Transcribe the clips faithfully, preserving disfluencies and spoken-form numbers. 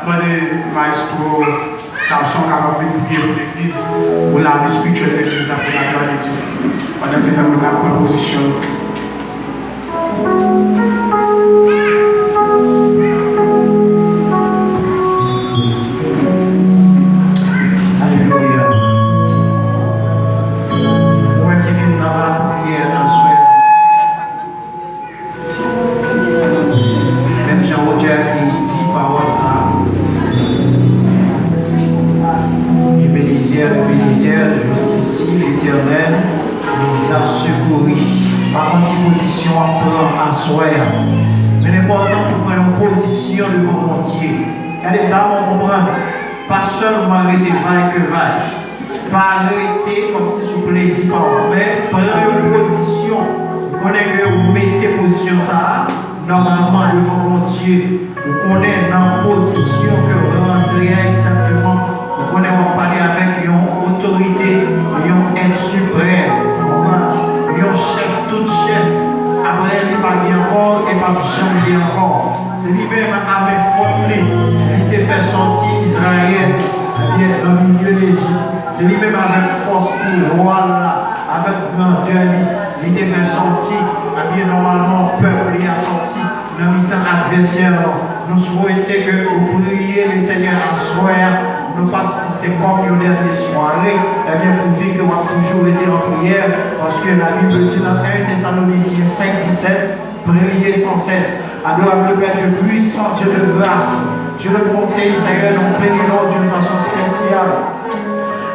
Mande Maestro Samson kapab vin priye pou legliz, pou lavi espirityèl legliz la, pou laglwa de Dye. Pandan se tan, nou ka pran pozisyon nou. Alelouya. Ou menm ki vin nan lapriyè aswè a, menm jan otè a ki di pawòl sa a, Ebenezè, Ebenezè, jiskisi Letènèl nous a secourus. Pa konn ki pozisyon w ap pran aswè a, men l enpòtan pou w pran yon pozisyon devan Bondye. Gade, dam an konprann, pa sèlman rete vaykevay, pa rete kòmsi sou plezi pa w, men pran yon pozisyon. Ou konnen ke ou mete pozisyon sa a, nòmalman, devan Bondye, ou konnen nan pozisyon ke w rantre a egzakteman, ou konnen w ap pale avèk yon otorite, yon èt siprèm, konprann? Yon chèf tout chèf. Apre li pa gen ankò e p ap janm gen ankò. Se li menm avèk fòs li, li te fè sòti Izrayèl, ebyen, nan milye Lejip. Se li menm avèk fòs pouvwa l la, avèk grandè li, li te fè sòti, ebyen, nòmalman, pèp li a sòti nan mitan advèsè l lan. Nou swete ke ou priye Lesenyè aswè a. Nou p ap di se kòm yon dènye sware, ebyen, pouvi ke w ap toujou rete an priyè, paske Labib di nan en Tesalonisyen senk disèt, priez sans cesse. Adorable Père Dieu puissant, Dieu de grâce, Dieu de bonté, Seigneur, nou plede non w d'une façon spéciale.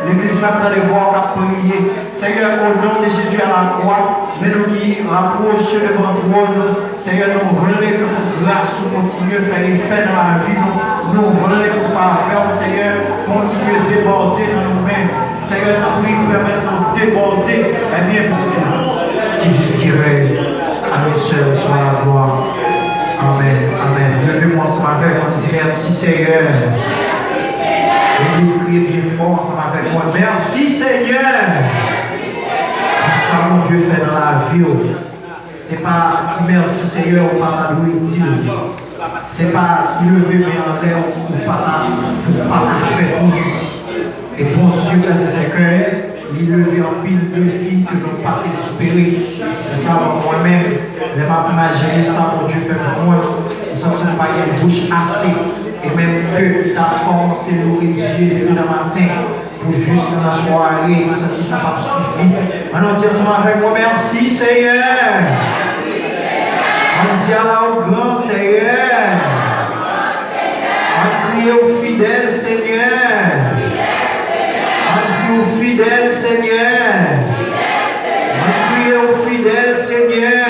Legliz la ap tande vwa w k ap priye. Senyè, o non de Jezi a la kwa, men nou ki rapwoche devan twòn ou, Senyè, nou vle ke pou gras ou kontinye fè efè nan lavi nou. Nou vle pou favè w, Senyè, kontinye debòde nan nou menm. Senyè, tanpri, pèmèt nou debòde. Ebyen, ki viv, ki rèy à lui seul soit la gloire. Amèn, amèn. Leve mwen ansanm avèk mwen, di mèsi, Senyè. Legliz, kriye byen fò ansanm avèk mwen. Mèsi, Senyè, pou sa Bondye fè nan lavi w. Se pa ti mèsi, Senyè, ou pa ta dwe di l. Se pa ti leve men anlè ou pa ta, ou pa ta fè pou li. E Bondye, frè e sè, ke li leve anpil defi ke nou pa t espere. Espesyalman mwen menm, lè m ap imajine sa Bondye fè pou mwen, m santi m pa gen bouch ase. E menm ke m t ap kòmanse louwe Dye depi nan maten pou jis nan sware, m santi sa p ap sifi. Ann nou di ansanm avèk mwen, mèsi, Senyè. Ann di ala ou gran, Senyè. Ann kriye ou fidèl, Senyè. Ann di ou fidèl, Senyè. Ann kriye ou fidèl, Senyè.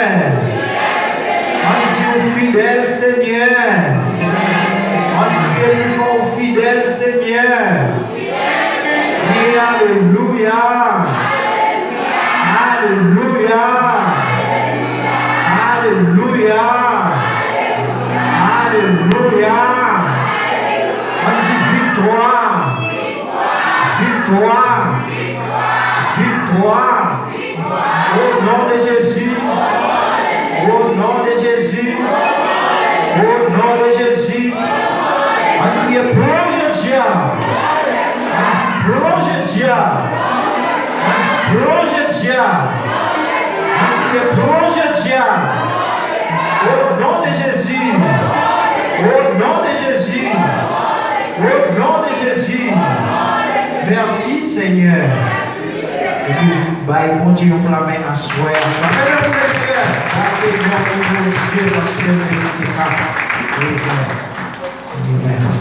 Ann di ou fidèl, Senyè. Ann kriye pi fò ou fidèl, Senyè. Kriye alelouya. Alelouya. Alelouya. Alelouya. Ann di viktwa. Viktwa. Viktwa. Au nom de Jésus. Au nom de Jésus. Au nom de Jésus. Ann kriye plonje dyab. Ann di plonje dyab. Ann di plonje dyab. Ann kriye plonje dyab. Au nom de Jésus. Au nom de Jésus. Au nom de Jésus. Mèsi, Senyè. Legliz, bay Bondye yon pla men aswè a. N ap leve pou Lesenyè. Bay yon pla men pou Bondye, paske l merite sa. Amen. Amen.